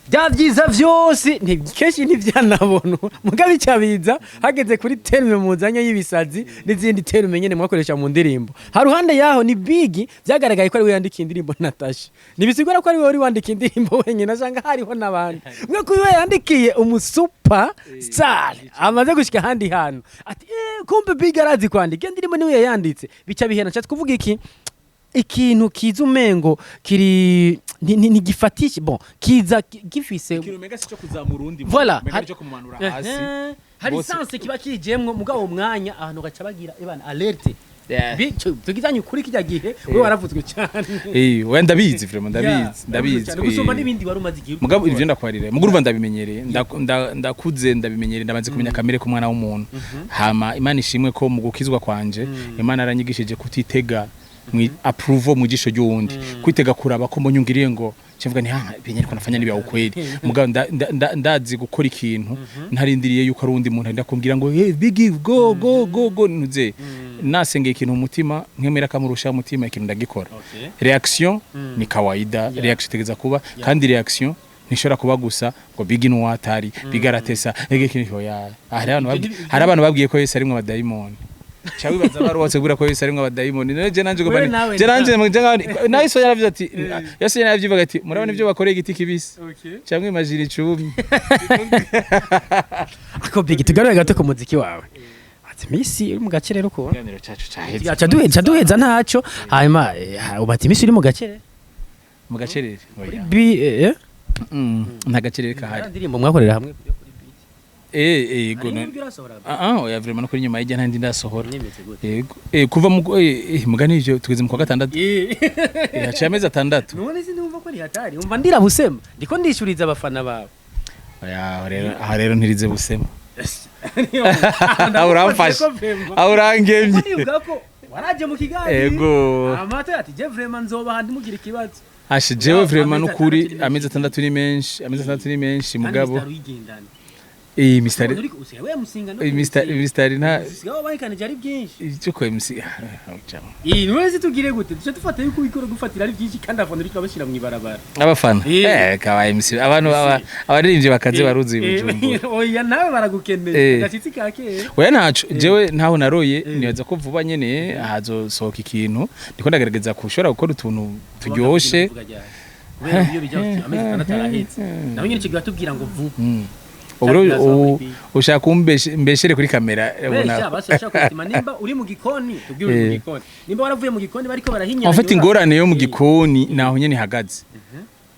bya byiza vyose kenshi ntibyanabonwa, mugabo icyabiza hageze kuri terme muzanye y'ibisazi n'izindi terme nyene mwakoresha mu ndirimbo. Haruhande yaho ni Big byagaragaye ko ari we yandikiye indirimbo Natasha. Ntibisigura ko ari we wari wandika indirimbo wenyine, asanga hariho n'abandi. Mwe kuri we yandikiye umusuper star amaze gushika ahandi hantu ati: "Eh, kumbe Big arazi kwandika iyo ndirimbo, niwe yayanditse." Bica bihena. Nshatse kuvuga iki? Ikintu kiza umengo kiri ntigifatishe, bon, kiza gifise Ikintu umenga si cyo kuzamura undi muntu, Voilà. umenga ni cyo kumanura hasi. Hari Bose- sanse kiba kijemwo, mugabo mwanya abantu gaca bagira ebana alerte. Bityo tugizanye ukuri, kijya gihe we waravuzwe cyane. Oya, ndabizi vraiment, ndabizi. Yeah, Ndabizi. cyane gusumba n'ibindi wari umaze igihe Mugabo ukora. ivyo ndakwarira, mugabo urumva ndabimenyereye. Ndakuze, ndabimenyereye, ndamaze kumenya kamere k'umwana w'umuntu. Hama Imana ishimwe ko mu gukizwa kwanje Imana yaranyigishije kutitega approval mu jisho ry'uwundi, kwitega kuraba ko mbonye ungiriye ngo kivuga ni ha binye ariko nafanya niba ukweli. Mugabo ndazi gukora ikintu ntarindiriye yuko ari uwundi muntu arinda kumbwira ngo: "Hey Big, go go go go." Ntuze. Nasengeye ikintu mu mutima, nkemera kamurusha umutima, ikintu ndagikora. Réaction ni kawaida. Réaction itegeza kuba, kandi réaction ntishobora kuba gusa ngo Big nuwatari bigaratesa ege kintu. Hoya, hari abantu babwiye ko Yesu arimwo abadayimoni. Cha wibaza barubatse kubwira ko Yesu arimwo abadayimoni. None je nanje ngo Wewe nawe je nanje na Yesu yaravuze ati, Yesu yaravuze ati: "Murabona ibyo bakoreye igiti kibisi, cyangwa imagine icumi." Ako Big, tugaruye gato ku muziki wawe. Ati imisi uri mu gacerere ukuntu. Ikiganiro cyacu caheze. Aca duheza, duheza ntaco. Hanyuma ubatse imisi uri mu gacerere. Mu gacerere? Oya. Bi Nta gacerere kahari. Indirimbo mwakorera hamwe kuri beat. Yego. Hari n'ibyo urasohora? Ah ah, oya, vraiment, no kuri nyuma y'ijya ntandi ndasohora. Nimeze gute? Yego, kuva mu mugani ivyo tugeze mu kwa gatandatu. Haciye amezi 6. None sinumva ko ari hatari, umva ndira busema, ndiko ndishuriza abafana bawe. Oya, aho rero ntirize busema. Aho uramfashe, aho urangemye. Nibuka ko waraje mu kiganiro. Ego. Amata ati: "Je vraiment nzobaha, ndimugira ikibazo." Ashe, jewe vraiment Amezi nukuri 6 ni menshi. Amezi 6 ni menshi, amezi 6 ni menshi, mugabo Kandi uyigendana. Mr. Uriko usigaye wemusinga no Mr. Mr. nta usigaye wabahikanije ari byinshi. Icyo ko MC. None se tugire gute? Duce dufata yuko ikora gufatira ari byinshi, kandi abafana uriko abashyira mu ibarabara. Abafana? Kabaye MC, abantu abaririmbyi bakaze baruzi Bujumbura. Oya, nawe baragukeneye. Agashitsi ka kera. Oya, ntaco, jewe ntaho naroye. Nibaza ko vuba nyene hazosohoka ikintu. Ndiko ndagerageza kushobora gukora utuntu turyoshe. Kubera iyo bijya amezi 6 arahetse, nawe nyine kigaha tubwira ngo vuba. Ubu rero Cyangwa kuri ushaka kumbeshere kuri kamera Besha ubona. Basi ushaka kutima, nimba uri mu gikoni tubwire uri mu gikoni, nimba waravuye mu gikoni bariko barahinyanyura. En fait, ingorane yo mu gikoni naho nyene ihagaze.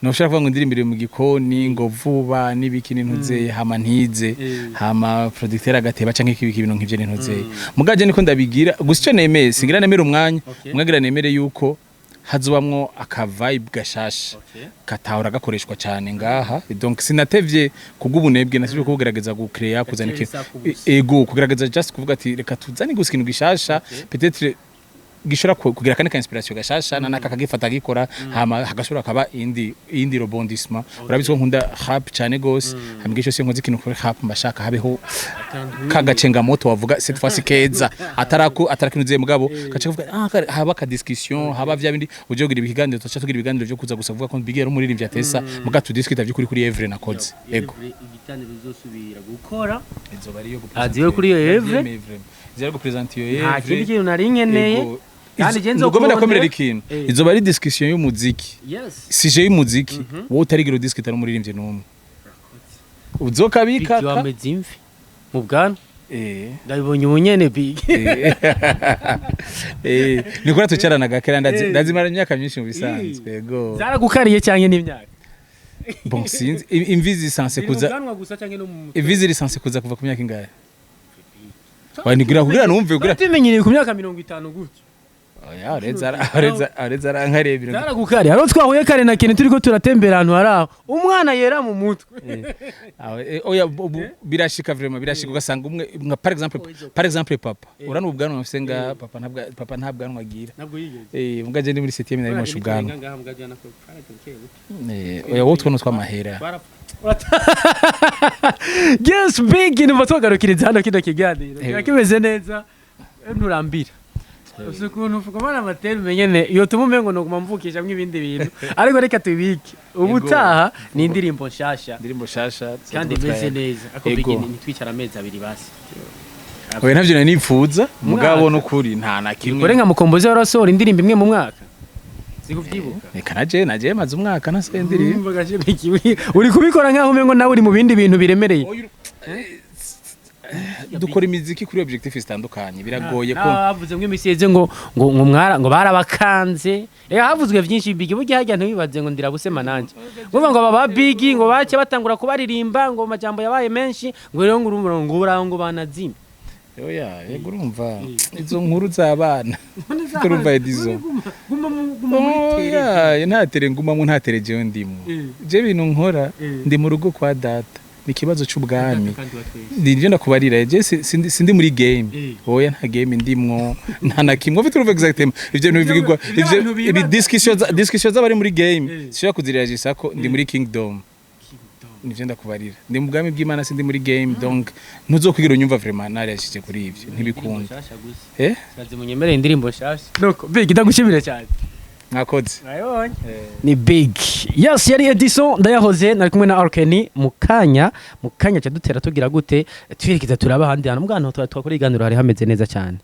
Ntushobora kuvuga ngo indirimbo iri mu gikoni ngo vuba n'ibiki n'intuzeye, hama ntize, hama producteur agateba canke ikibiki, ibintu nk'ivyo n'intuzeye. Mugaje niko ndabigira gusa, ico nemeye singira nemere umwanya. Mwagira nemere yuko hazobamwo aka vibe gashasha katahora gakoreshwa cyane ngaha. Donc sinatevye kubw'ubunebwe, nasibyo kugerageza gucrea, kuzana ikintu. Gacereza kubusa. Ego, kugerageza just kuvuga ati reka tuzane gusa ikintu gishasha, peut-être gishobora kugira akandi ka inspiration gashasha, na naka kagifata gikora, hama hagashobora kaba indi rebondissement. Urabizi ko nkunda rap cyane gose. Hama igihe cyose nkoze ikintu kuri rap, mbashaka habeho kagacenga moto wavuga cette fois ci keza, atarako atarakinuziye, mugabo gace kuvuga haba ka discussion, haba vya bindi uje kugira ibiganiro, tuca tugira ibiganiro byo kuza gusa kuvuga ko bigera umuririmbyi atesa, muga tudiscuta by'ukuri kuri œuvre nakoze. Ego. Ibiganiro bizosubira gukora. Izoba ariyo. Aziwe kuri iyo œuvre. Izaba gupresenta iyo Nta kindi kintu nari nkeneye. Kandi je Ngomba ndakomerera ikintu. Izoba ari discussion y'umuziki, sujet y'umuziki wowe utarigira udiscuta n'umuririmbyi n'umwe uzokabika. Big, wameze imvi mu bwanwa. Ndabibonye ubu nyene, Big. Nikora tucaranaga kera, ndazimara imyaka myinshi mu bisanzwe. Yego. Zaragukariye cyangwa n'imyaka? Bon, sinzi, imvi zisanse Ziri mu kuza. bwanwa gusa cyangwa no mu mutwe? Imvi zirisanse kuza kuva ku myaka ingahe? Wa nigira kugira numve kugira. Tumenyereye ku myaka 50 gutyo. Oya, areza arankariye ibintu. Zaragukariye. Hariho twahuye kare na kintu turiko turatembera ahantu hari aho umwana yera mu mutwe. Aho, oya, birashika vraiment, birashika ugasanga umwe nka par exemple papa, urana ubwanwa mfise nga papa, ntabwa papa nta bwanwa agira. Ntabwo yigeze. Mbwa je ndi muri 7e nari moshe ubwanwa. Oya, wowe utwo twamahera. Yes, Big, numva twagarukiriza hano kino kiganiro. Kiba kimeze neza, nturambira. Uzi ukuntu uvugana amaterme nyene iyo tuma umengo noguma mvukishamwo ibindi bintu, ariko reka tubike ubutaha. Ni indirimbo nshasha. Indirimbo shasha. Kandi imeze neza ako. Ego. Big, ntitwicara amezi 2 basi. Oya, ntavyo nari nipfuza, mugabo Mwaka. Nukuri nta na kimwe. Kore nka Mukombozi warasohora indirimbo imwe mu mwaka, sikuvyibuka? Reka naje maze umwaka nasohoye indirimbo. Urumva gashe, Big, uri kubikora nkaho umengo nawe uri mu bindi bintu biremereye. Dukora imiziki kuri objectif zitandukanye, biragoye ko Havuzwe imisi iheze ngo mwara ngo barabakanze. Havuzwe vyinshi, Big. Burya harya ntiwibaze ngo ndirabusema nanje ngo aba ba Big ngo bace batangura kubaririmba ngo amajambo yabaye menshi, ngo rero ngo urumva ngo uraho ngo banazime. Oya, yego, urumva izo nkuru z'abana, urumva Edizo. Guma guma muri tere. Oya, nta tere ngumamwo, nta tere jewe ndimwo. Je ibintu nkora, ndi mu rugo kwa data, ni ikibazo c'ubwami. Kandi watwese. Nivyo ndakubarira, je sindi muri game. Oya, nta game ndimwo, nta na kimwe ufite. Urumva exactement ivyo bintu bivugirwa Ivyo ivyo abantu bibaza. Ibi discussion z'abari muri game sishobora sishobora kuzireagisa ko ndi muri kingdom. Nivyo ndakubarira, ndi mu bwami bw'Imana, sindi muri game. Donc ntuzokwigira unyumva vraiment nariyashije kuri ivyo, ntibikunda. Eh. Kazi munyemereye indirimbo nshasha. Nuko Big, ndagushimire cyane. Mwakoze. Ni Big. Yes, yari Edison Ndayahoze, nari kumwe na Arkeni. Mu kanya ca dutera tugira gute, twerekeza turaba ahandi hantu. Mbwana twakora iganiro, hari hameze neza cyane.